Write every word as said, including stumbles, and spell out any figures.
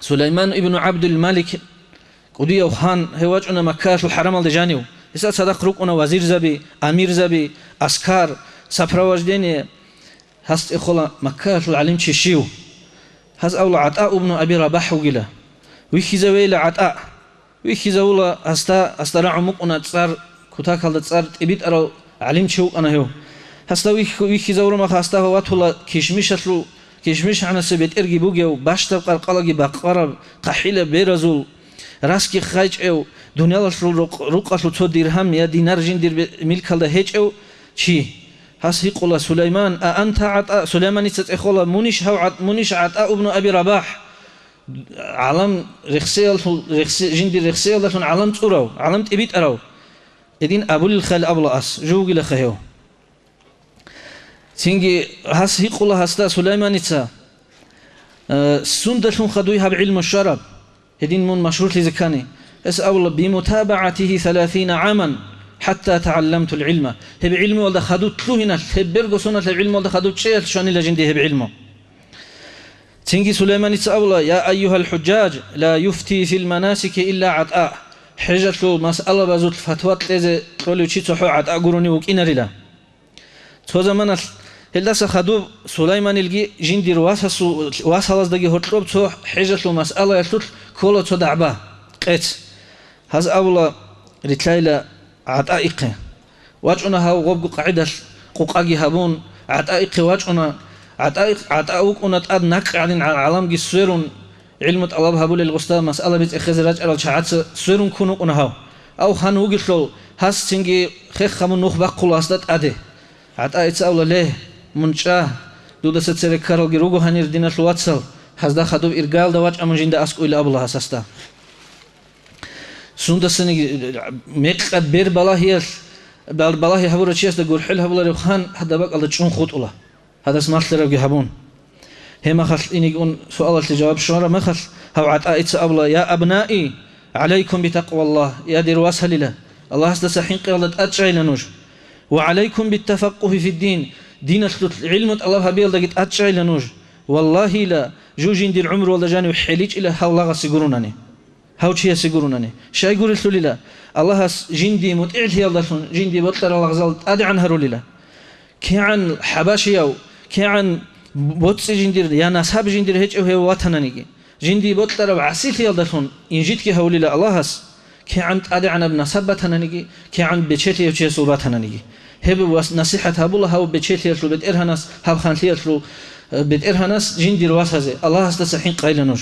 Сулайман ибн ГӀабдул-Малик, кӀудияв хан, гьев вачӀуна Маккаялъул хӀарамалде жанив. Гьесда цадахъ рукӀуна вазирзаби, амирзаби, аскар, сопровождение. Гьас цӀехола Маккаялъул гӀалимчи щив? Гьас абула, ГӀатӀа ибн Аби Рабахь вугила. Вихьизавейила ГӀатӀа. Вихьизавула гьасда, гьасда рагӀун букӀуна цӀар, кутакалда цӀар тӀибитӀарав гӀалимчи вукӀана гьев. Гьасда вихь-, вихьизавурмаха гьасда ватула кишмишалъул, кишмиш гӀанасеб бетӀерги бугев, бащдаб къаркъалаги бакъвараб, хъахӀилаб беразул, расги хъайчӀев, дуниялалъул рукъ-, рукъалъул цо диргьам я динар жиндир бе-, милкалда гьечӀев чи. Гьас гьикъула, Сулайман, а анта ГӀатӀа, Сулайманица цӀехола, мунищ гьав ГӀат-, мунищ ГӀатӀа ибн Аби Рабахь? ГӀалам рехсеялъул-, рехсе-, жиндир рехсеялдалъун гӀалам цӀурав, гӀалам тӀибитӀарав. Гьедин абулелха абула ас, жо вугилаха гьев. Цинги гьас гьикъула гьасда Сулайманица, э, сундалъунха дуй гьаб гӀилму щвараб? Гьедин мун машгьурлъизе ккани. Гьес абула, бимутабагӀатихи саласина гӀаман, хӀатта тагӀалламтул гӀилма. Гьеб гӀилмуялда хадуб лъугьиналъ, гьеб берго соналъ гьеб гӀилмуялда хадуб чӀеялъ щванила жинди гьеб гӀилму. Цинги Сулайманица абула, я айюгьал хӀужжаж, ла юфти фил манасики илла ГӀатӀа. ХӀежалъул масъалабазулъ фатва кьезе кьолев чи цохӀо ГӀатӀа гурони вукӀинарила. Цо заманалъ гьелдаса хадуб Сулайманилги жиндир васасу-, васалаздаги гьоркьоб цо хӀежалъул масъалаялъулъ ккола цо дагӀба, къец. Гьаз абула, рилълъайила ГӀатӀаихъе. ВачӀуна гьав гъобго къагӀидалъ къукъаги гьабун, ГӀатӀаихъе вачӀуна. ГӀатӀаихъ-, ГӀатӀа вукӀуна тӀад накь гӀадин гӀа-, гӀаламги сверун, гӀилму тӀалаб гьабулел гъосда масъалаби цӀехезе рачӀарал чагӀаца сверун ккун вукӀуна гьав. Ав хан вугелъул, гьас цинги хех гьабун нух бахъула гьасда тӀаде. ГӀатӀаица абула, ле, мун чӀа, дудаса цере ккаралги руго гьанир диналъул вацал, гьазда хадуб иргаялда вачӀа мун жинда аскӀойила абула гьас гьасда. Сундасаниги мекъаб бер балагьиялъ, бал-, балагьи гьабурав чиясда гурхӀел гьабуларев хан гьадаб бакӀалда чӀун хутӀула, гьадас малъарабги гьабун. Гьеб мехалъ иниги ун суалалъе жаваб щвараб мехалъ, гьав ГӀатӀаица абула, я абнаи, гӀалайкум битакъваллагь, я дир васалила, Аллагьасдаса хӀинкъиялда тӀадчӀайила нуж. Ва гӀалайкум биттафаккугьи фиддин, диналъулъ гӀилму тӀалаб гьабиялдаги тӀадчӀайила нуж. Валлагьила, жу жиндир гӀумруялда жанив хӀеличӀила гьав лагъасе гурунани. Гьав чиясе гурунани. Щай гурелъулила, Аллагьас жинди мутӀигӀлъиялдалъун жинди бокьарал лагъзал тӀадегӀан гьарулила. КигӀан хӀабашияв, кигӀан боцӀи жиндир я насаб жиндир гьечӀев гьев ватананиги, жинди бокьараб гӀасилъиялдалъун инжитги гьавулила Аллагьас, кигӀан тӀадегӀанаб насаб батананиги, кигӀан бечелъиявчиясул батананиги. Гьеб вас-, насихӀат гьабула гьав бечелъиялъул бетӀергьанас, гьаб ханлъиялъул, э, бетӀергьанас жиндир васазе, Аллагьасдаса хӀинкъайила нуж.